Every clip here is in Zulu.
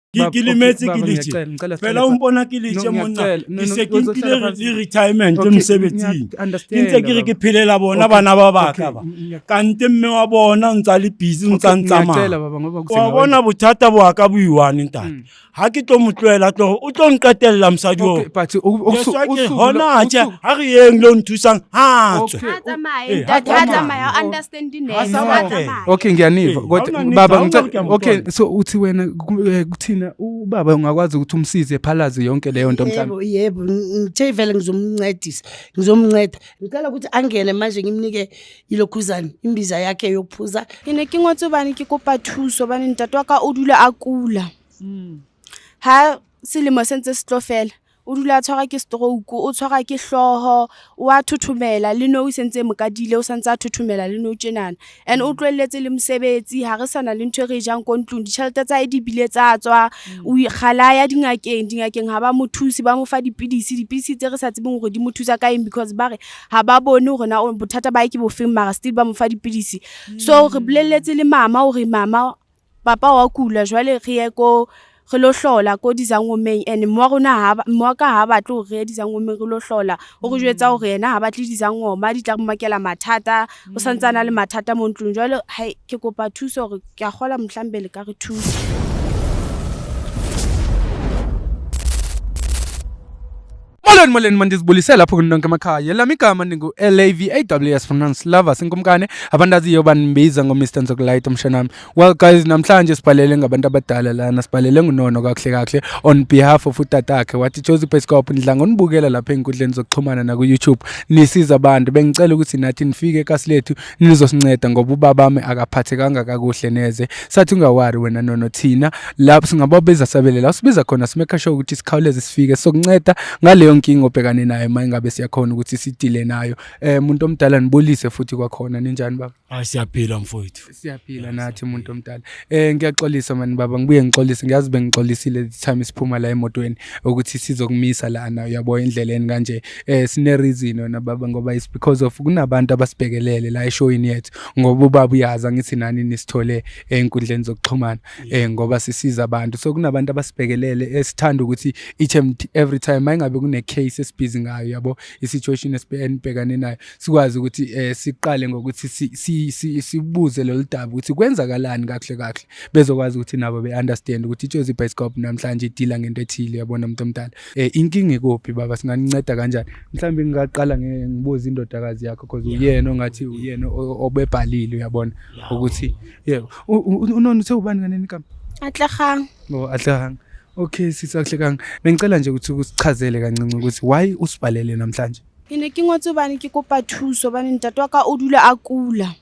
Ke lemetse ke letse fela o mpona ke letse monna ke se ke nkile le retirement mosebetsing ke ntse ke re ke phelela bona bana ba baka ba kante mme wa bona o ntsa le busy o ntsa ntsamaya wa bona bothata bo ka bo iwane ntate ha ke tlo mo tlohela tlo o tlo nqetella mosadi oo hona tje ha re yeng lo nthusang ha tswe Okay, ngiyaniva kodwa baba ngicela okay so uthi wena kuthina ubaba ungakwazi ukuthi umsize phalaze yonke leyo nto mhlawumbe. Yebo, ngithe vele ngizomncedisa, ngizomnceda. Ngicela ukuthi angene manje ngimnike ilokhuzane imbiza yakhe yokuphuza. Ke ne ke ngotse hobane ke kopa thuso hobane ntate wa ka o dula a kula. Ha selemo se ntse se tlo fela o dula a tshwarwa ke stroke, o tshwarwa ke hlooho, o a thothomela le nou se ntse mo kadile o santse a thothomela le nou tjenana. And o tlohelletse le mosebetsi ha re sana le ntho e re e jang ko ntlong, ditjhelete tsa hae di bile tsa tswa. O kgale a ya dingakeng, dingakeng ha ba mo thuse ba mo fa dipidisi, dipidisi tse re sa tsebeng hore di mo thusa ka eng because ba re ha ba bone hore na bothata ba hae ke bofeng mara still ba mo fa dipidisi. So re bolelletse le mama hore mama Papa wa kula jwale re ye ko re lo hlola ko dizangomeng and mme wa rona ha mme wa ka ha batle hore re ye dizangomeng re lo hlola. O re jwetsa hore yena ha batle dizangoma di tla mmakela mathata, o santse a na le mathata mo ntlong. Jwale hai ke kopa thuso hore ke a kgola mohlambe le ka re thusa. Molweni molweni mandizibulise lapho kunonke emakhaya lami igama ndingu-LAVAWS pronounce Lovers inkumkane abandaziyo bandibiza ngo-Mr Nzokulight umshanami. Well guys, namhlanje sibhalele ngabantu abadala lana, sibhalele nguNono kakuhle kakuhle on behalf of utatakhe wathi Jozi Bioscope ndidla ngonibukela lapha ey'nkundleni zokuxhumana naku-YouTube nisiza abantu. Bengicela ukuthi nathi nifike ekasi lethu nizosinceda ngoba ubabami akaphathekanga kakuhle neze. Sathi ungawari wena Nono, thina lapho singababiza sabele la sibiza khona simake sure ukuthi sikhawuleze sifike sokunceda ngaleyo nkinga obhekane nayo uma ingabe siyakhona ukuthi sidile nayo. Muntu omdala nibulise futhi kwakhona, ninjani baba? Hayi siyaphila mfowethu. Siyaphila nathi muntu omdala. Ngiyaxolisa mani baba, ngibuye ngixolise, ngiyazi bengixolisile the time siphuma la emotweni ukuthi sizokumisa lana uyabo endleleni kanje. Sine reason wena baba ngoba it's because of kunabantu abasibhekelele la eshowini yethu ngoba ubaba uyazi angithi nani nisithole ey'nkundleni zokuxhumana ngoba sisiza abantu. So kunabantu abasibhekelele esithanda ukuthi each and every time mayingabe kune case esibhizi ngayo yabo i-situation enibhekane nayo sikwazi ukuthi siqale ngokuthi sibuze lolu daba ukuthi kwenzakalani kakuhle kakuhle bezokwazi ukuthi nabo be-understand ukuthi iJozi Bioscope namhlanje idila ngento ethile yabona umuntu omdala. Inkinga ikuphi baba, singaninceda kanjani? Mhlawumbe ngingaqala ngibuze indodakazi yakho because uyena ongathi uyena obebhalile uyabona ukuthi yebo unona uthe ubani kaneni igama? Atlegang. Oh, Atlegang. Okay sisi Atlegang, bengicela nje ukuthi usichazele kancinci ukuthi why usibhalele namhlanje. Ke ne ke ngotse hobane ke kopa thuso hobane ntate wa ka o dula a kula.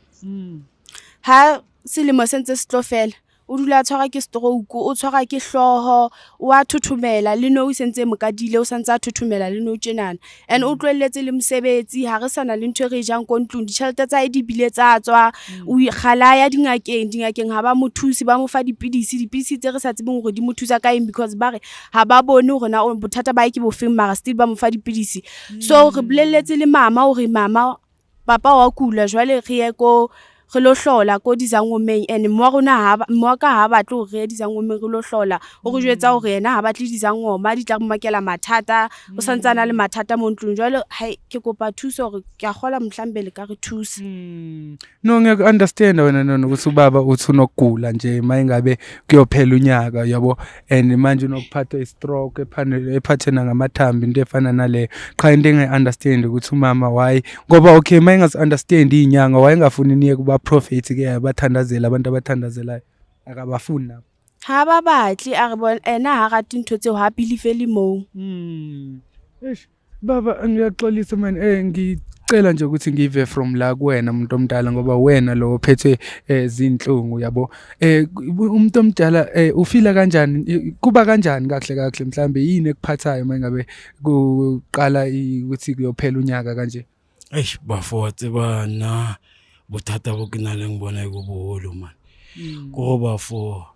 Ha selemo se ntse se tlo fela o dula a tshwarwa ke stroke, o tshwarwa ke hlooho, o a thothomela le nou se ntse mo kadile o santse a thothomela le nou tjenana. And o tlohelletse le mosebetsi ha re sana le ntho e re e jang ko ntlong, ditjhelete tsa hae di bile tsa tswa. O kgale a ya dingakeng, dingakeng ha ba mo thuse ba mo fa dipidisi, dipidisi tse re sa tsebeng hore di mo thusa ka eng because ba re ha ba bone hore na bothata ba hae ke bofeng mara still ba mo fa dipidisi. So re bolelletse le mama hore mama papa wa kula jwale re ye ko re lo hlola ko dizangomeng and mme wa rona ha mme wa ka ha batle hore re ye dizangomeng re lo hlola. O re jwetsa hore yena ha batle dizangoma di tla mmakela mathata, o santse a na le mathata mo ntlong. Jwale hai ke kopa thuso hore ke a kgola mohlambe le ka re thusa. No, ngiyaku-understand wena Nono ukuthi ubaba uthi unokugula nje uma ingabe kuyophela unyaka yabo and manje unokuphathwa i-stroke ephathena ngamathambo into efana naleyo. Qha into engayi-understand ukuthi umama why ngoba okay uma engazi-understand iy'nyanga wayengafuni niye kuba-prophet ke abathandazela abantu abathandazelayo akabafuni nabo. Ha ba batle a re bona ena ha rate ntho tseo ha believe-le moo. Eish baba ngiyaxolisa man, ngicela nje ukuthi ngive from la kuwena umuntu omdala ngoba wena lo ophethe zinhlungu yabo. Umuntu omdala ufila kanjani, kuba kanjani kahle kahle mhlambe yini ekuphathayo mangabe kuqala ukuthi kuyophela unyaka kanje? Eish bafo wa tseba nna bothata bo ke nang le bona ke boholo man. Ko go bafo.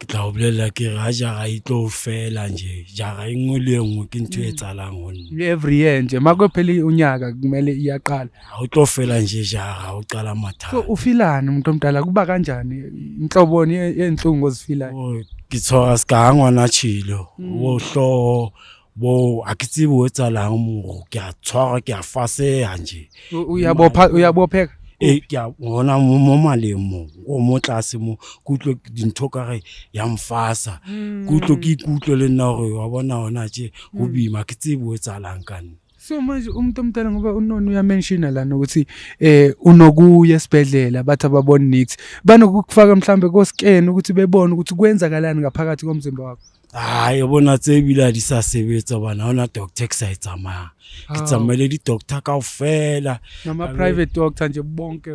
Ke tla o bolelela ke re ha jara e tlo fela nje, jara e nngwe le e nngwe ke ntho e etsahalang ho nna. Every year nje makuphela unyaka kumele iyaqala. Ha o tlo fela nje jara o qala So mathata. ufilani umuntu omdala, kuba kanjani, inhloboni yenhlungu ozifilayo? Oh, ke tshwara se ka ha ngwana tjhelo, bo hlooho bo ha ke tsebe ho etsahalang moro, ke a tshwarwa, ke a faseha nje. Uyabopha, uyabopheka? Ee, ke a hona mo maleng mo, o mo tlase mo, ke utlwe dintho ka re ya mfasa, ke utlwe ke ikutlwe le nna hore wa bona hona tje ho boima, ha ke tsebe ho etsahalang ka nna. So manje umuntu omdala, ngoba unoni uyamentiona lana ukuthi unokuya esibhedlela bathi ababoni niks, banokukufaka mhlambe ko scan ukuthi bebone ukuthi kwenzakalani ngaphakathi komzimba wakho. Hai, bona tse ebile ha di sa sebetsa hobane ha hona doctor e ke sa e tsamayang. Ke tsamaile di-doctor kaofela. Nama private doctor nje bonke,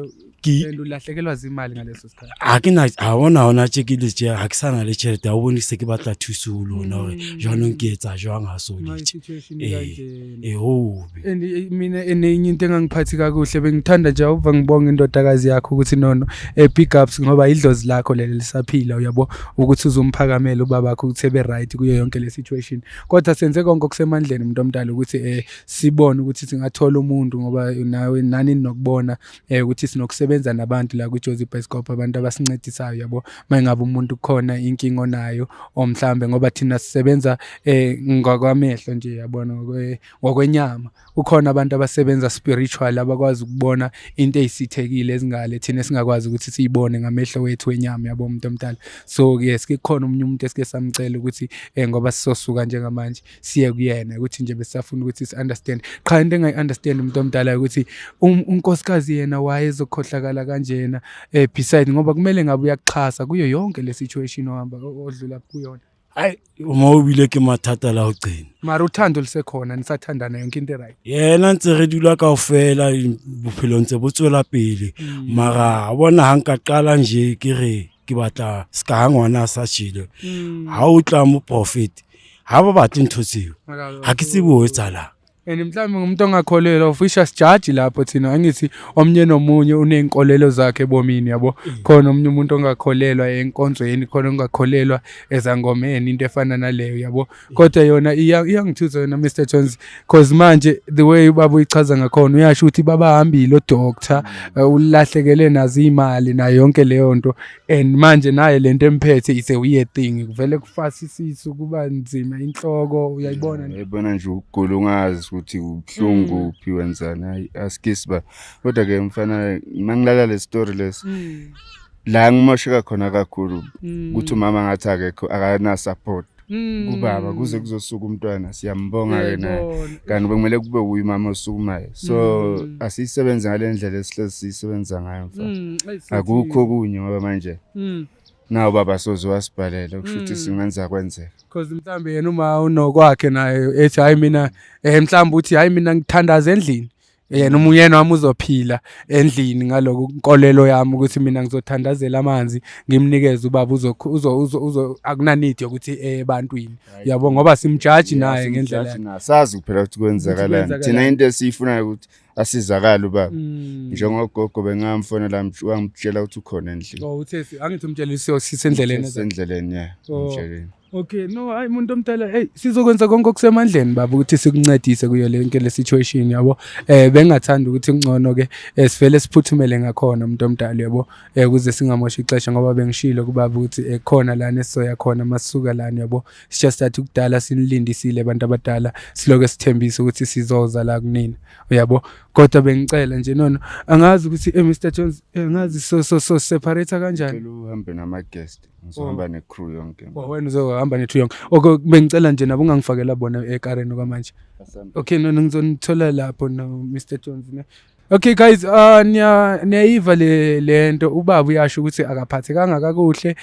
and ulahlekelwa zimali ngaleso sikhathi. Ha ke na, ha hona hona tje ke le tje, ha ke sa na le tjhelete, ha o bone se ke batla thuso ho lona hore jwanong ke etsa jwang ha so My le tje. situation Ee, kanjena. ee, hobe. And mina enenye into engangiphathi kakuhle, bengithanda nje uva ngibonga indodakazi yakho ukuthi nono big ups, ngoba idlozi lakho leli lisaphila, uyabo, ukuthi uzomphakamela ubabakho ukuthi ebe right kuyo yonke le situation. Kodwa senze konke okusemandleni umuntu omdala ukuthi sibone ukuthi singathola umuntu, ngoba nawe nani nokubona ukuthi sinokusebenza nabantu la kwiJozi Bioscope, abantu abasincedisayo, yabo, mayingabe umuntu kukhona inkinga onayo or mhlambe, ngoba thina sisebenza ngokwamehlo nje, yabona, ngokwenyama. Kukhona abantu abasebenza spiritual, abakwazi ukubona into eyisithekile ezingale thina esingakwazi ukuthi siyibone ngamehlo wethu wenyama, yabo, umuntu omdala. So yes, kukhona omunye umuntu esike samcela ukuthi ngoba sisosuka njengamanje siye kuyena, ukuthi nje besafuna ukuthi si-understand. Qha into engayi-understand umuntu omdala ukuthi unkosikazi yena wayezokhohlakala kanjena, beside ngoba kumele ngabe uyakuxhasa kuyo yonke le situation ohamba odlula kuyona. Ai, uma o bile ke mathata la ho qena. Mara uthando lisekhona, nisathandana, yonke into right? Yena ntse re dula kaofela, bophelo ntse bo tswela pele. Mara wa bona ha nka qala nje ke re ke batla ska ha ngwana a sa tjhele. Ha o tla mo prophet, ha ba batle ntho tseo. Ha ke tsebe ho etsahalang. And mhlawumbe ngumuntu ongakholelwa, ufisha sijaji lapho thina, angithi omunye nomunye uney'nkolelo zakhe ebomini, yabo. Khona omunye umuntu ongakholelwa enkonzweni, khona ongakholelwa ezangomeni, into efana naleyo, yabo. Kodwa yona iyangithusa yona, Mr Jones, cause manje the way ubaba uyichaza ngakhona, uyasho ukuthi babahambile odoctor, ulahlekele nazo iy'mali nayo yonke leyo nto, and manje naye lento emphethe is a weird thing, kuvele kufasa isisu, kuba nzima inhloko, uyayibona nje. Uyayibona nje ukugula ungazi ukuthi ubuhlungu kuphi, wenzani, hayi asikisi ba. Kodwa ke mfana, mangilala le story lesi la ngimosheka khona kakhulu ukuthi umama ngathi akekho, akana support kubaba kuze kuzosuka umntwana. Siyambonga ke naye, kanti bekumele kube uye umama osukumayo. So asiyisebenze ngale ndlela esihlezi siyisebenza ngayo, mfana, akukho okunye, ngoba manje nawo baba soze wasibhalela, kusho ukuthi singenza kwenzeka. Cause mhlambe yena uma unokwakhe naye ethi hayi mina, mhlambe uthi hayi mina ngithandaza endlini, yena umuyena wami uzophila endlini ngaloko inkolelo yami ukuthi mina ngizothandazela amanzi ngimnikeze ubaba, uzo uzo uzo akunanidi yokuthi ebantwini, yabo, ngoba simjaji naye ngendlela yakhe. Sazi kuphela ukuthi kwenzakalani. Kwenzakalani. Thina into esiyifunayo ukuthi asizakale ubaba, njengogogo bengamfonela wangitshela ukuthi ukhona endlini. Oh, uthe angithi umtshele sisendleleni. Sendleleni, yeah. Oh. Umtsheleni. Okay, no, hayi umuntu omdala, hey, sizokwenza konke okusemandleni baba ukuthi sikuncedise kuyo yonke le situation, yabo. Bengathanda ukuthi kungcono ke sivele siphuthumele ngakhona umuntu omdala, yabo. Ukuze singamoshi ixesha, ngoba bengishilo kubaba ukuthi khona lana esizoya khona masisuka lana, yabo. It's just that ukudala sinilindisile abantu abadala, siloke sithembisa ukuthi sizoza la kunina, uyabo. Kodwa bengicela nje nono, angazi ukuthi Mr Jones, angazi so separate kanjani. Ngicela uhambe nama guest, ngizohamba ne-crew yonke. Oh, wena uzohamba ne-crew yonke. Okay, bengicela nje nabo ungangifakela bona ekareni kwamanje. Asambe. Okay, no, ngizonithola lapho no Mr Jones, ne. Okay guys, niyayiva le lento, ubaba uyasho ukuthi akaphathekanga kakuhle,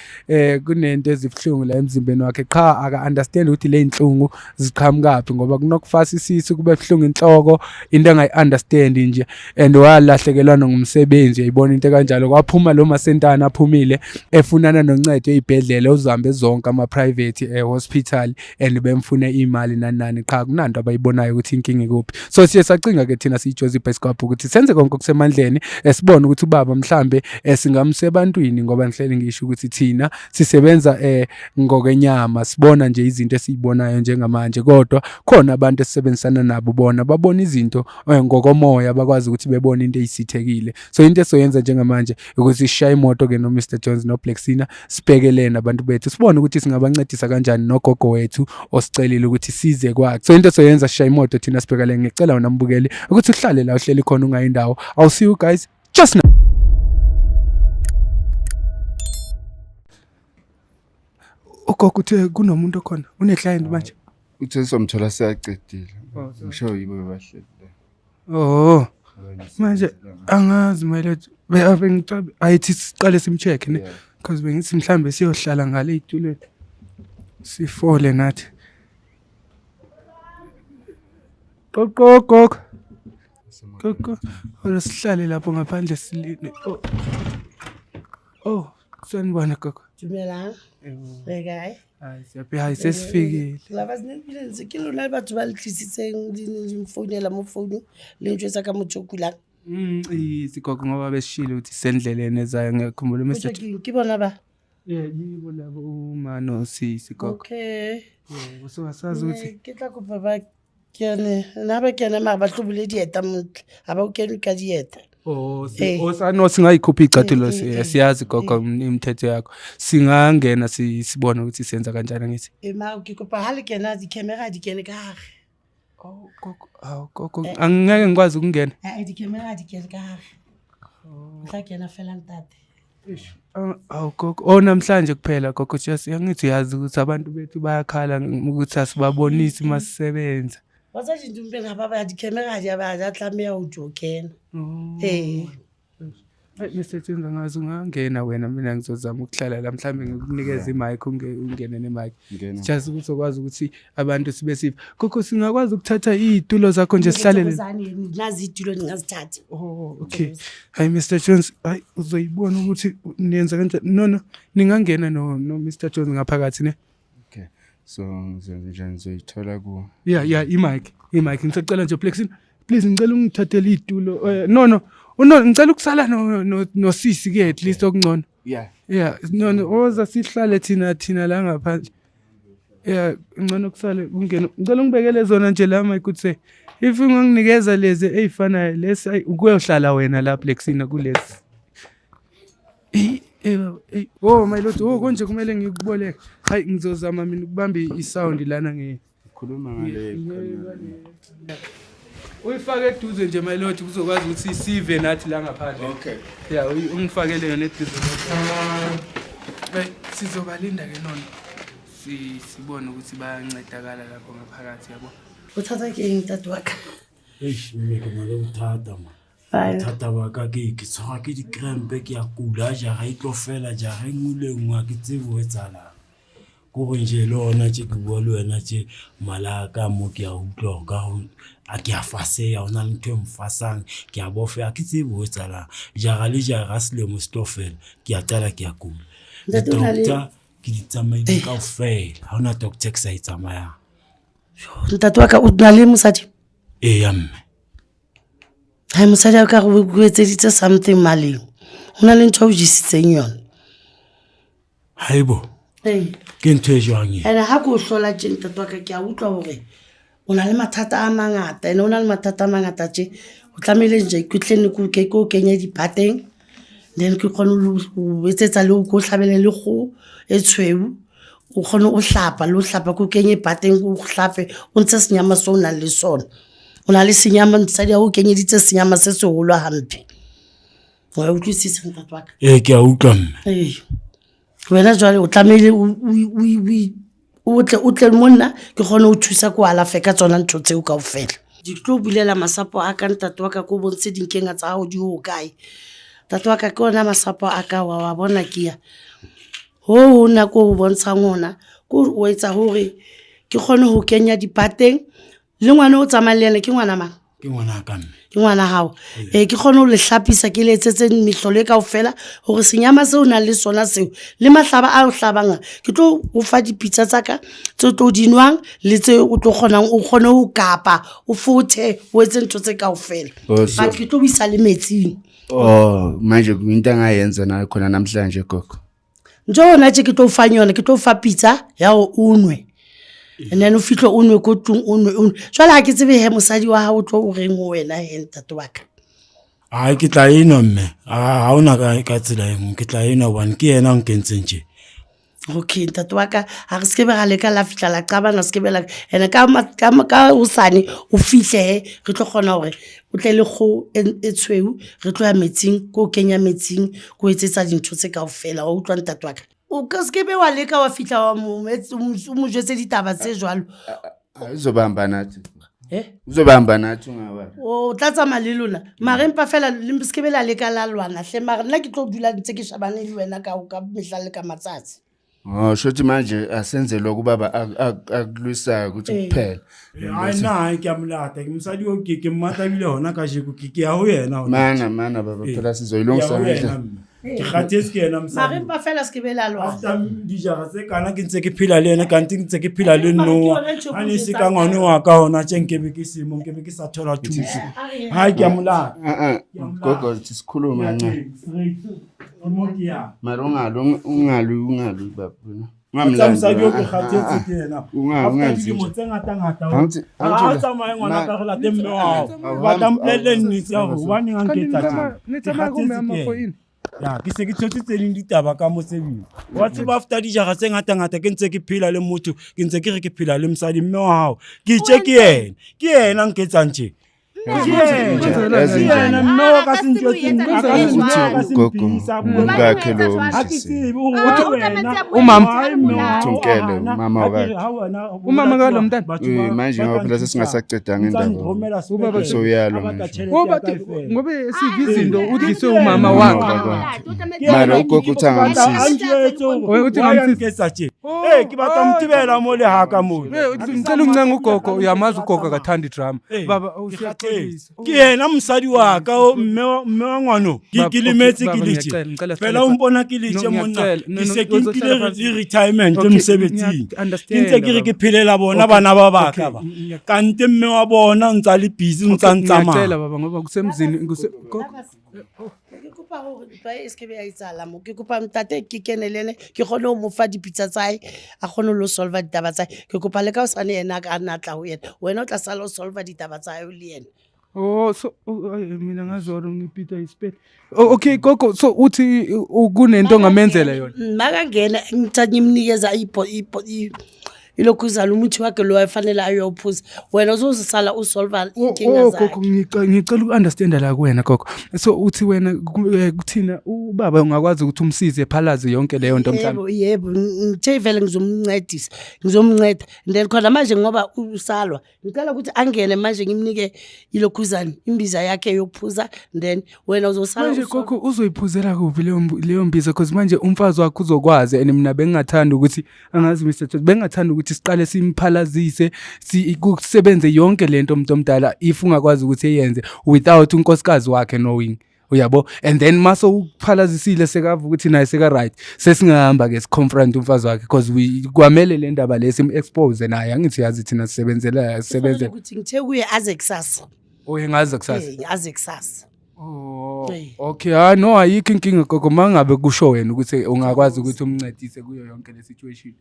kunento ezibuhlungu la emzimbeni wakhe, qha aka understand ukuthi le inhlungu ziqhamukaphi, ngoba kunokufasa isisu, kube buhlungu inhloko, into engayi understand nje, and walahlekelwa ngumsebenzi, uyayibona into kanjalo. Kwaphuma lo masentana aphumile efunana noncedo ezibhedlela, uzihambe zonke ama private hospital and bemfune imali nani nani, qha kunanto abayibonayo ukuthi inkinga ikuphi. So siye sacinga ke thina siyiJozi Bioscope ukuthi Senze konke okusemandleni, sibone ukuthi ubaba mhlambe singamse ebantwini, ngoba ngihleli ngisho ukuthi thina sisebenza ngokwenyama, sibona nje izinto esizibonayo njengamanje, kodwa khona abantu esisebenzisana nabo bona babona izinto ngokomoya, bakwazi ukuthi bebone into eyisithekile. So into esoyenza njengamanje ukuthi sishaye imoto ke no Mr Jones no Black Sina, sibhekelene abantu bethu, sibone ukuthi singabancedisa kanjani nogogo wethu osicelile ukuthi size kwakhe. So into esoyenza, sishaye imoto thina sibhekele. Ngicela wena mbukeli ukuthi uhlale la uhleli khona, ungayi ndawo. I'll see you guys just now. Ugogo uthe kunomuntu okhona, une-client manje. Uthe somthola siyacedile. Ngisho yibo bebahleli la. Oh, manje angazi, my lord, bengicabe ayithi siqale simcheck ne, because bengithi mhlambe siyohlala ngale ey'tulweni sifole nathi. Qoqo gogo, gogo, ora sihlale lapho ngaphandle silinde. Oh, oh, sanibona gogo. Dumelang, le kae? Hayi, siyaphila. Hayi, sesifikile. Laba ntse ke lona batho ba le tlisitseng, di mfounela mo founung le ntjwetsa ka motho o kulang. Izi gogo, ngoba besishilo ukuthi sendleleni ezayo, ngiyakhumbula Mr. Ke bona ba? Yeah, yibo labo, uma nosisi gogo. Okay. Yebo, so asazi ukuthi Ke tla kopa ba kene nna, ba kene mara ba tlobole dieta montle, ga ba o kene ka dieta. Oh, oh, singayikhupha iy'cathulo. Siyazi gogo imithetho yakho. Singangena sibone ukuthi senza kanjani, ngithi. E mara ke kopa ha le kena, di-camera di kene ka gare. Oh gogo, awu gogo, angeke ngikwazi ukungena. Ee, di-camera di kene ka gare, o tla kena fela ntate. Eish, awu gogo, oh, namhlanje kuphela gogo, just angithi uyazi ukuthi abantu bethu bayakhala ukuthi asibabonisi masisebenza. Wa tsa dintumpeng ga ba ba di-camera di a ba di a tlameya go tso kena. Ee. Hayi Mr Jones, angazi, ungangena wena, mina ngizozama ukuhlala la, mhlawumbe ngikunikeze i-mic, ungene ne-mic. Ngena. Just ukuthi uzokwazi ukuthi abantu sibe sifa. Gogo, singakwazi ukuthatha iy'tulo zakho nje sihlalele? Thokozani, nazi iy'tulo, ningazithatha. Oh, okay. Hayi Mr Jones, hayi uzoyibona ukuthi niyenza kanjani. No, ningangena no Mr Jones ngaphakathi ne. Okay. So ngizenze njani, ngizoyithola ku Yeah, i-mic. I-mic. Ngisacela nje Plexin. Please ngicela ungithathele iy'tulo. No. No, ngicela ukusala no sisi ke, at least okungcono. Yeah. Yeah, no, oza sihlale thina la ngaphandle. Yeah, ngcono kusale kungena. Ngicela ungibekele zona nje la, my good sir. If unganginikeza lezi ey'fanayo lesi, ayi ukuyohlala wena la Plexina kulesi. Eh, eh, eh, oh my lord, oh, konje kumele ngikuboleke. Hayi, ngizozama mina ukubamba i-sound lana nge Khuluma ngale. Uyifake eduze nje, my lord, kuzokwazi ukuthi sive nathi la ngaphandle. Okay. Yeah, ungifakele yona eduze. Hey, sizobalinda ke nona. Sibone ukuthi bayancedakala lapho ngaphakathi, yabo. Bothata ke eng, ntate wa ka? Eish, mme ke na le bothata ma. Bye. Bothata ba ka ke tshwarwa ke di-cramp, ke ya kula jara e tlo fela, jara e nngwe le e nngwe, ha ke tsebe ho etsahalang. Kore nje le hona tje ke bua le wena tje, mala a ka mo ke a utlwa hore ka a ke a faseha, ho na le ntho e mfasang, ke a bofeha, ha ke tsebe ho etsahalang. Jara le jara ha selemo se tlo fela, ke a qala ke a kula. Ntate, o na le- Di-doctor ke di tsamaile kaofela, ha hona doctor e ke sa e tsamayang. Ntate wa ka, o na le mosadi? Eya mme. Hai, mosadi a ka re o etseditse something maleng, ho na le ntho e o jesitseng yona. Haibo, Ee. ke ntho e jwang e? Ene ha ke o hlola tje, ntate wa ka, ke a utlwa hore o na le mathata a mangata, ene o na le mathata a mangata tje, o tlamehile nje ke tle nne ke o kenye diphateng, then ke kgone ho etsetsa le ko hlabele le kgoho e tshweu, o kgone o hlapa le o hlapa, ke o kenye pateng, o hlape, o ntshe senyama seo o nang le sona. O na le senyama, mosadi wa o kenyeditse senyama se seholo hampe. Wa utlwisisa, ntate wa ka? Ee, ke a utlwa mme. Ee, wena jwale o tlamehile o tle mo nna, ke kgone ho thusa, ko alafe ka tsona ntho tseo kaofela. Di tlo bulela masapo a ka, ntate wa ka, ko bontshe dinkenga tsa hao di ho kae. Ntate wa ka, ke ona masapo a ka, wa bona ke ya ho nna ko o bontshang hona, ko o etsa hore ke kgone ho kenya dipateng le ngwana o tsamayang le yena. Ke ngwana mang? Ke ngwanaka mme. Ke ngwana gago. Ee, ke kgone go le hlapisa, ke le etsetse mehlolo e kaofela gore senyama se o nang le sona seo le mahlaba a o hlabang a, ke tlo o fa dipitsa tsa ka tse o tlo di nwang le tse o tlo kgonang o kgone go kapa o fothe o etse ntho tse kaofela. Oh, so- But ke tlo o isa le metsing. Oh, manje into angayenza na khona namhlanje gogo. Ntho gona tše ke tlo o fang yone, ke tlo o fa pitsa ya gore o nwe, and then o fitlhe o nwe ko tlong, o nwe o nwe. Jwale ga ke tsebe he mosadi wa gago o tlo o reng ho wena he, ntate wa ka. Ai, ke tla enwa mme, ha hona ka tsela e nngwe, ke tla enwa hobane ke yena a nkentseng tje. Okay, ntate wa ka, ga re sekebe ra leka la fitlha la qabana, sekebe la ene ka hosane o fihle he, re tlo kgona gore o tle le kgoho e tshweu, re tlo ya metsing, ko o kenya metsing, ko etsetsa dintho tse kaofela. Wa utlwa ntate wa ka? O ka sekebe wa leka wa fitlha wa o mo jwetse ditaba tse jwalo. Uzobamba nathi. Eh? Uzobamba nathi ungawari. O tla tsamaya le lona, mara empa fela le sekebe la leka la lwana hle, mara nna ke tlo dula ntse ke shabane le wena ka mehla le ka matsatsi. Oh, shothi manje asenze lokhu baba akulwisayo ukuthi kuphela. Ai, nna hae ke a molata, ke mosadi o ke mmatla ebile hona kajeko ke ya ho yena hona. Mana mana baba, Ee. phela Ke ya sizoyilungisa ho yena ngendlela. mme. Ke kgathetse ke yena Mara mosadi. empa fela sekebe la lwana. After dijara tse kana ke ntse ke phela le yena, kante ke ntse ke phela le Mara ke Noah. yona ntho e Ha ne se ke ka ngwane wa ka hona tje nkebe ke semo, nkebe ke sa thola thuso. Hae ke a molata. Ah ah, gogo thi sikhuluma Ke ya nca. teng, straight. Ke mo ke yang. Mara ungalwi ungalwi ungalwi baba. Tsa mosadi o ke Ungamlandi. kgathetse ke yena. Unga- After ungenzi dilemo nje. tse ngata-ngata, Angithi- ha o tsamaye ngwana ka re late mme wa hao. Awuhambi- Batla mpolelle nnete ya hore hobaneng a Kanti nketsa nitsamaya- tjena. Ke nitsamaya kgathetse kume ama ke for yena. ini? Ya, ke se ke thotse tse ding ditaba ka mosebeng. Wa tseba after dijara tse ngata-ngata ke ntse ke phela le motho, ke ntse ke re ke phela le mosadi mme wa hao. Ke itse ke yena, ke yena a nketsang tje. Ke yena, Yazi ke njani? yena mme wa ka se ntjwetse nnete, a ka se Uthi a ka se ugogo mphidisa, a bue umkakhe lo Ha ke msisi. tsebe hore wa wena, Umama. why mme wa hao Uthi umkele, a hana, umama ha ke wakhe. re, ha wena Umama ka lo mntana? batho Manje ba ngoba tla phela nthusa. sesingasacedanga Ntsa indaba. nromela Ubaba sepetlele, Sewuyalwa a batla manje. tjhelete Ngoba ya ka e fela. ngoba esiva izinto udliswe umama wakhe. Mara ugogo uthi angamsizi. A njwetse hore Uthi why a angamsizi? nketsa tje. Eh, ke batla ho mtibela mo le haka mo. Eh, uthi ngicela uncenga ugogo, uyamazi ugogo akathandi drama. Eh, Baba ke usiyaxolisa. kgathetse. Ke yena mosadi wa ka o mme wa ngwano. Ke Baba, ke lemetse okay, ke baba, le tje. ngiyacela, ngicela Fela sihlale o mpona ke le No, tje monna. ngiyacela. No, Ke no, se ke uzohlala nkile phansi. le retirement Okay, mosebetsing. ngiya-understand, Ke ntse ke re baba. ke phelela bona Okay, bana ba ba okay, ka ba. Kante mme wa bona o ntsa le busy, o ntsa Okay, ntsamaya. ngiyacela baba ngoba kusemzini gogo. Ke kopa gore ntwa e se ke be ya etsahala mo. Ke kopa ntate ke kene le ene, ke kgone ho mo fa dipitsa tsa hae, a kgone ho lo solva ditaba tsa hae. Ke kopa le ka hosane yena a ka nna tla ho yena, wena o tla sala o solva ditaba tsa hae le yena. Oh, so oh, ay, mina ngazolo ngipita isipele. Oh, okay gogo, so uthi kunento ongamenzela yona. Makangena ngithatha ngimnikeza ilokhuzana umuthi wakhe lo afanele ayowuphuza, wena uzozisala usolva inkinga Oh zakhe. gogo, ngicela uku-understanda la kuwena gogo. So uthi wena kuthina ubaba ungakwazi ukuthi umsize phalaze yonke leyo nto mhlawumbe. Yebo, yebo, ngithe vele ngizomncedisa, ngizomnceda. And then khona manje ngoba usalwa, ngicela ukuthi angene manje ngimnike ilokhuzana imbiza yakhe yokuphuza, then wena uzosala Manje usolva. gogo uzoyiphuzela kuphi leyo mbiza, because manje umfazi wakhe uzokwazi, and mina bengingathanda ukuthi angazi Mr. Jones, bengingathanda ukuthi siqale simphalazise kusebenze yonke lento umuntu omdala, if ungakwazi ukuthi eyenze without unkosikazi wakhe knowing, uyabo, and then mase ukuphalazisile sekava ukuthi naye seka right, sesingahamba ke siconfront umfazi wakhe, because we kwamele le ndaba le sim expose naye, angithi yazi thina sisebenzela sisebenzela Ukuthi ngithe kuye aze kusasa. Oye ngaze kusasa. Eh, aze kusasa. Oh, Eh. okay, ah no, ayikho inkinga gogo, mangabe kusho wena ukuthi ungakwazi ukuthi umncedise kuyo yonke le situation.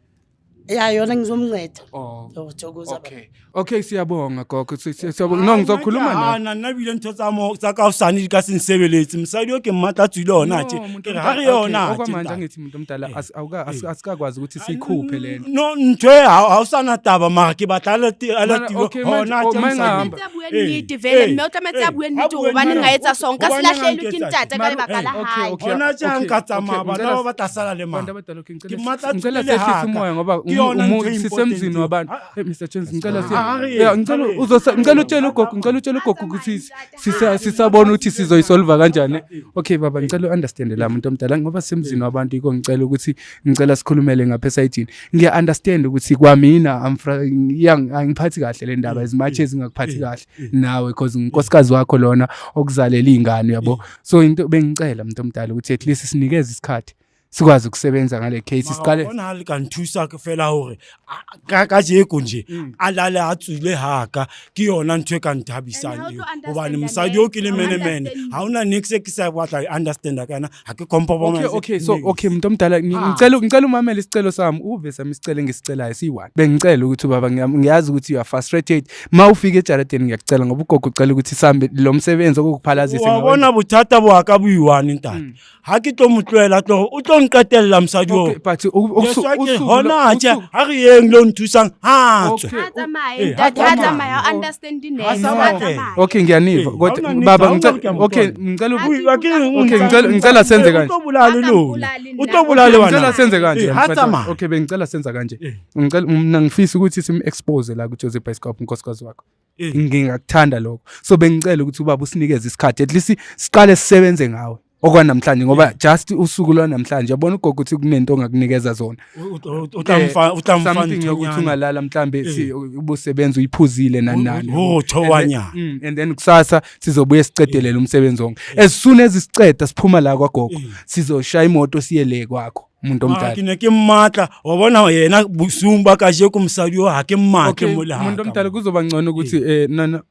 Ya, yona ngizomnceda. Oh. Oh, thokoza baba. Okay. Okay, siyabonga gogo. Siyabonga. No, ngizokhuluma nawe. Nna nna ebile ntho tsa mo tsa ka hosane di ka se nsebeletse. Mosadi o ke mmatla tswile hona tje. No, muntu Ke re ha re omdala- yona okay, tje, okwamanje ntate. angithi muntu omdala asikakwazi ukuthi siyikhuphe lento. No, ntho e ha o sana taba, mara ke batla a Mana, latiwe okay, manje- hona oh, tje manje mosadi. ngahamba. Tlametse a bue Eh, nnete vele, eh, mme o tlametse a eh, bue ha nnete bue hobaneng nnete. a etsa so, nka se Hobaneng a lahlelwe ke nketsa ntate ka Mara- lebaka la okay, hae. okay, Hona tje ha okay, nka tsamaya, okay, bana ngicela ba ba tla sala le mang? Bantu abadala, okay, Ke mmatla ngicela tswile sehlise haka. umoya ngoba Ke yona ntho e sisemzini important. wabantu. Hey Mr Jones, ngicela si Ah, Yeah, ngicela uzosa ngicela utshele ugogo, ngicela utshele ugogo ukuthi sisabona ukuthi sizoyisolve kanjani. Okay baba, ngicela u-understand la muntu omdala ngoba semzini wabantu, yiko ngicela ukuthi ngicela sikhulumele ngapha esayidini. Ngiya understand ukuthi kwamina angiphathi kahle le ndaba as much as ngingakuphathi kahle nawe, because unkosikazi wakho lona okuzalela iy'ngane, uyabo. So into bengicela, muntu omdala, ukuthi at least sinikeze isikhathi sikwazi ukusebenza ngale case, siqale. Bona ha le ka nthusa ke fela hore ka jeko nje a lale a tswile haka, ke yona ntho e ka nthabisang And ha o eo. tlo Hobane understanda mosadi o ke le next, menemene, understand. ha hona niks e ke sa batla e understanda ka yena, ha ke compromise. Okay, so niks. okay, muntu omdala, ngicela umamele isicelo sami, uve sami isicelo engisicelayo siyi-one. Bengicela ukuthi baba, ngiyazi ukuthi you are frustrated ma ufika ejaradeni, ngiyakucela ngoba ugogo ucela ukuthi sihambe lo msebenzi okukuphalazisa. Wa bona bothata bo ka bo i-one, ntate, ha ke tlo mo tlohela, tlo o tlo nqetella mosadi oo. Okay, but That's why ke hona tje ha re yeng lo nthusang ha tswe. Okay. Ha tsamaye, Eh, ntate, ha ha tsamaye. tsamaya, ha understand next, Ha ha tsamaye. tsamaye. Okay, ngiyaniva, Eh, kodwa hauna niks, baba, hauna ngicela ke a okay, motwana. ngicela Wa ke reng o Okay, ngicela senze Eh, kanje. o tlo bolaya le A ka lona, mpolale o nna. tlo bolaya le Ngicela bana. senze kanje. Eh, ha tsamaya. Okay, bengicela senza kanje. Eh. Ngicela mina, ngifisa ukuthi sim-expose la ku-Joseph Bioscope unkosikazi wakho. Eh. Ngingakuthanda lokho, so bengicela ukuthi ubaba usinikeze isikhathi, at least siqale sisebenze ngawe okwanamhlanje, ngoba just usuku lwanamhlanje, yabona ugogo ukuthi kunento ongakunikeza zona. O tla mfa, o tla mfa Something yokuthi nthonyana. ungalala mhlambe ubusebenza uyiphuzile nani nani. Ho thowanyana. And then kusasa sizobuye sicedelele umsebenzi wonke. As soon as siceda siphuma la kwagogo, sizoshaya imoto siye le kwakho, umuntu Ah, omdala. ke ne ke mmatla wa bona yena bosiung ba kajeko, mosadi o ha ke mmatle Okay, mo le umuntu haka. omdala, kuzoba ngcono ukuthi nana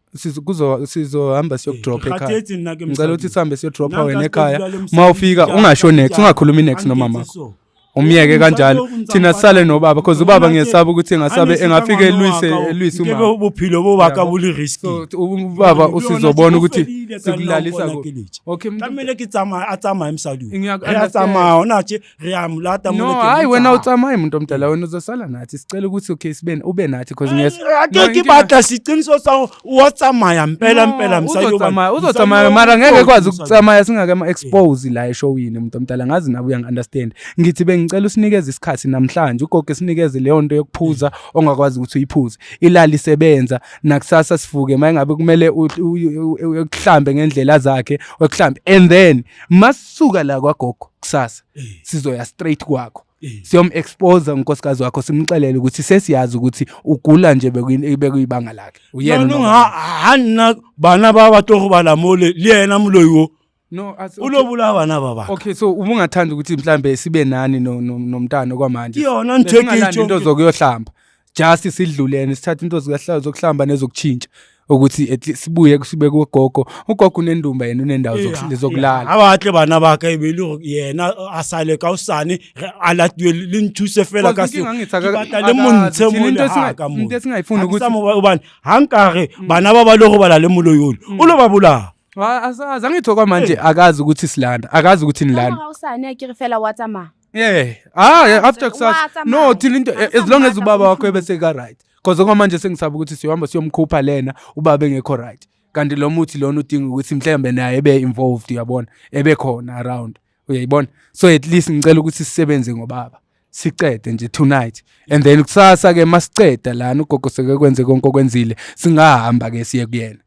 sizohamba siyokudrop ekhaya. Kgathetse nna ke Ngicela ukuthi mosadi. sihambe siyodropha Nna wena nka ekhaya. se dula le Uma mosadi ufika tja, ungasho next, tja, ungakhulumi next a nomama. nketse so. Umyeke kanjalo, Mosadi o thina sisale nobaba, because ubaba Nna ngiyesaba ukuthi engasabe Ha ne engafika seka ngwana elwise wa ka o, elwise nkebe umama. bophelo bo ba ka Yabo. bo le risky. So ubaba usizobona ukuthi sikulalisa ku kuphi. Okay, tlamehile ke tsamaya, a tsamaye mosadi o. Ngiyaku Re a tsamaya hona tje, re a mo lata No, mole ke hayi mo wena tsamaya. utsamaye, muntu omdala, wena uzosala nathi. Sicela ukuthi okay sibe ube nathi, because ngiyes Ha No, ke inkinga- batla seqiniso sa hore wa tsamaya mpela mpela mosadi o Uzotsamaya, uzotsamaya, mara ngeke kwazi ukutsamaya singake ama-expose la eshowini, umuntu omdala. Ngazi nawe uyangi-understand. Ngithi bengicela usinikeze isikhathi namhlanje, ugogo sinikeze leyo nto yokuphuza ongakwazi ukuthi uyiphuze, ilali isebenza, nakusasa sivuke uma ngabe kumele ukuhlambe ngendlela zakhe ukuhlambe, and then masisuka la kwagogo kusasa sizoya straight kwakho, siyom-expose unkosikazi wakho, simxelele ukuthi sesiyazi ukuthi ugula nje bekuyibanga lakhe uyena Jaanong unobangela. ha nna bana ba ba tlo robala mole le yena moloi o No, o lo bolaya bana ba baka. Okay, so uma ungathanda ukuthi mhlambe sibe nani nomntana kwamanje. Ke yona ntho e ke Besingalandi itjho into zokuyohlamba. Just sidlulene sithathe into zokuhlamba nezokuchintsha ukuthi at least sibuye sibe kugogo. Ugogo unendumba, yena unendawo zokulala. Ha batle bana ba ka e be le hore yena a sale ka hosane, a latuwe, le nthuse fela ka Cause seo. inkinga angithi Ke batla le akazi. montshe Thina mole into ha ka mo. into esingayifuni Ha ke sa ukuthi hobane ha nkare bana ba ba lo robala le moloi ole, o lo ba bolaya. Asazi, angithi okwamanje akazi ukuthi silanda, akazi ukuthi nilanda. Ka hosane a ke re fela wa tsamaya. Yeah. Ah, yeah, after Wa kusasa. tsamaya. No, thina into Ha as long as sa ubaba wakho mmatla. ebese ka right. Because okwamanje sengisaba ukuthi siyohamba siyomkhupha lena ubaba engekho right. Kanti lo muthi lona udinga ukuthi mhlambe naye ebe involved, uyabona, ebe khona around. Uyayibona? So at least ngicela ukuthi sisebenze ngobaba. Sicede nje tonight. And then kusasa ke masiceda lana ugogo seke kwenze konke okwenzile, singahamba ke siye kuyena.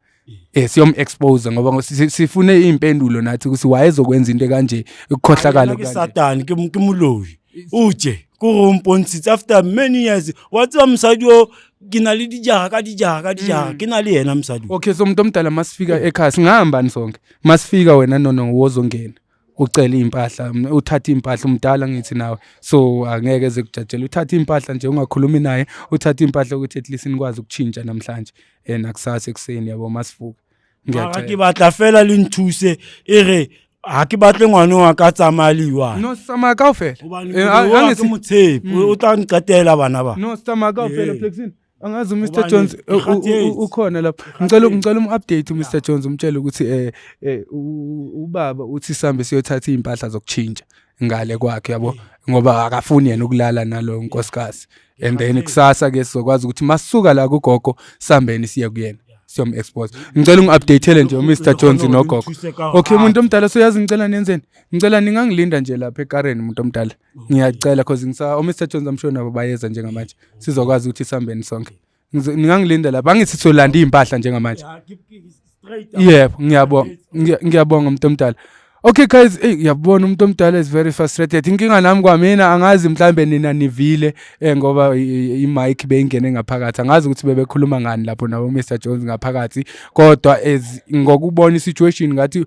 Siyom expose ngoba sifune impendulo nathi ukuthi wayezokwenza into kanje, ukukhohlakala Yena ke kanje. Satane, ke moloi o tje, ke gore o mpontshitse after many years. Wa tseba mosadi o ke na le dijara ka dijara ka dijara, ke na le yena mosadi o. Okay, so umuntu omdala, masifika ekhaya singahambani sonke? Masifika wena nono wozongena ucela iy'mpahla, uthathe iy'mpahla, umdala ngithi nawe, so angeke eze kujajela. Uthathe iy'mpahla nje, ungakhulumi naye, uthathe iy'mpahla ukuthi at least nikwazi ukutshintsha namhlanje nakusasa ekuseni, yabo, masivuka. Mara ke Ngiyacela. batla fela le nthuse, e re ha ke batle ngwana wa ka tsamaya le i-one. No, sitsamaya kaofela. Hobane moloi wa ke motshepe, o tla nqetela bana ba. No, sitsamaya kaofela. Ee. Plexin, angazi uMr Hobane Jones ke kgathetse. ukhona lapha. Ngicela um-update uMr Jones, umtshele ukuthi ubaba uthi sambe siyothatha iy'mpahla zokutshintsha ngale kwakhe, yabo, ngoba akafuni yena ukulala nalo nkosikazi, and then kusasa ke sizokwazi ukuthi masisuka la kugogo sambeni siye kuyena. Siyom-expose. Ngicela ungi-updatele nje uMr Jones Khona nogogo. ngithuse ka Okay, hard. muntu omdala, soyazi ngicela nenzeni? Ngicela ningangilinda nje lapha ekareni, muntu omdala. Ngiyacela, cause ngisa uMr Jones, I'm sure nabo bayeza njengamanje. Sizokwazi ukuthi sihambeni sonke. Ningangilinda lapha. Angithi solanda iy'mpahla njengamanje. Yeah, straight up. Yebo, ngiyabonga. Ngiyabonga umuntu omdala. Okay guys, hey, ngiyabona umuntu omdala is very frustrated. Inkinga nami kwamina angazi, mhlambe nina nivile, ngoba i-mic beyingene ngaphakathi. Angazi ukuthi bebekhuluma ngani lapho nabo Mr Jones ngaphakathi. Kodwa as ngokubona i-situation, ngathi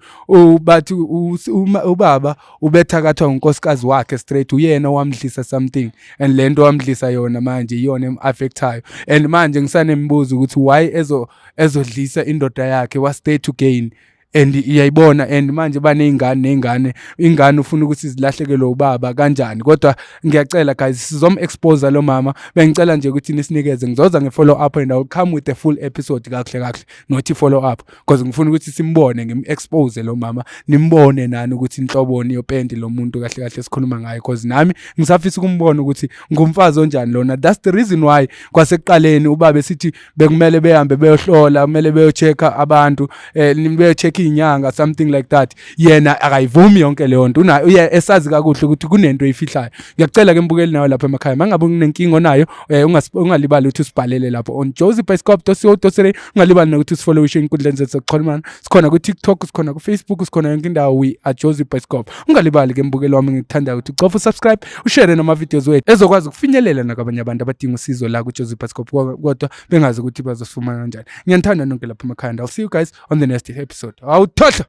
bathi ubaba ubethakathwa unkosikazi wakhe straight, uyena owamdlisa something, and lento wamdlisa yona manje iyona em-affectayo. And manje ngisanemibuzo ukuthi why ezodlisa indoda yakhe, what's there to gain? And iyayibona, and manje baney'ngane ney'ngane, ingane ufuna ukuthi zilahlekelwe ubaba kanjani? Kodwa ngiyacela guys, sizom-expose lo mama. Bengicela nje ukuthi nisinikeze, ngizoza nge-follow up and I will come with a full episode kakuhle kakuhle, not i-follow up, because ngifuna ukuthi simbone, ngim-expose lo mama, nimbone nani ukuthi inhloboni yopenti lo muntu kahle kahle sikhuluma ngayo, because nami ngisafisa ukumbona ukuthi ngumfazi onjani lona. That's the reason why kwasekuqaleni ubaba esithi bekumele behambe beyohlola, kumele beyo-check-a abantu, beyo-check iy'nyanga, something like that. Yena akayivumi yonke leyo nto. Uye esazi kakuhle ukuthi kunento eyifihlayo. Ngiyacela ke mbukeli nawe lapha emakhaya, mangabe unenkinga onayo, ungalibali ukuthi usibhalele lapho on josiebioscope.co.za. Ungalibali nokuthi usifollowishe ey'nkundleni zethu zokuxhumana. Sikhona ku-TikTok, sikhona ku-Facebook, sikhona yonke indawo, we are Josie Bioscope. Ungalibali ke mbukeli wami ngikuthandayo ukuthi ucofa usubscribe, ushare nama-videos wethu ezokwazi ukufinyelela nakwabanye abantu abadinga usizo la ku-Josie Bioscope, kodwa bengazi ukuthi bazosifumana kanjani. Ngiyanithanda nonke lapha emakhaya, and I'll see you guys on the next episode. Awuthohlo.